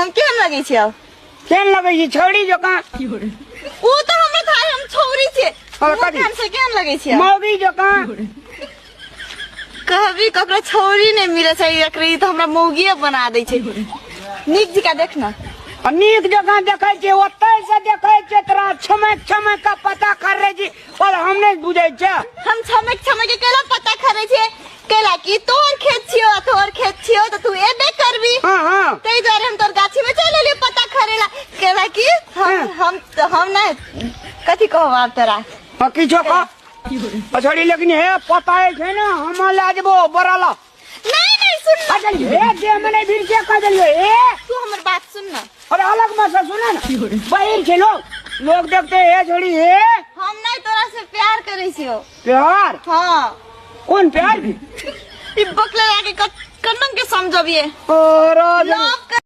हम केहन लगै छियौ? केहन लगै छी छौड़ी जकाँ? ओ तऽ हमरा थाह हम छौरी छियै। हाँ, मुँह कथी? कान से केहन लगै छियौ? मौगी जकाँ। कहबी ककरो छौरी नहि मिलै छै, एकरे ई तऽ हमरा मौगिए बना दै छै। नीक जिका देख न। आ नीक जकाँ देखै छियै, ओतै से देखै छियै तोरा छमक छमक के पता कर रहे छी और हम नहि बुझै छियै। हम छमक छमक के केला पता करै छियै? कैला कि तोहर खेत छियो आ तोहर खेत छियो तऽ तू एबे करबी। हाँ हाँ। ताहि दुआरे हम तोहर गाछी में चलि एलियो पता करेला। कैला कि हम हाँ। हम नहि कथी कहब आब तोरा। हाँ, किछो कह पछड़ी, लेकिन हे पता है छै ने हम लए जेबो बड़ाला। नहीं नहीं सुन ना। अच्छा हे देह में नहीं भीड़ के कह देलियो हे। तू हमर बात सुन ना। अरे अलग में से सुन ना, बहिर छै लोग, लोग देखते हे छोड़ी हे। हम नहीं तोरा से प्यार करै छियो। प्यार? हाँ। कौन प्यार भी? ई बकले आके कन्नन के समझबिए। और लव।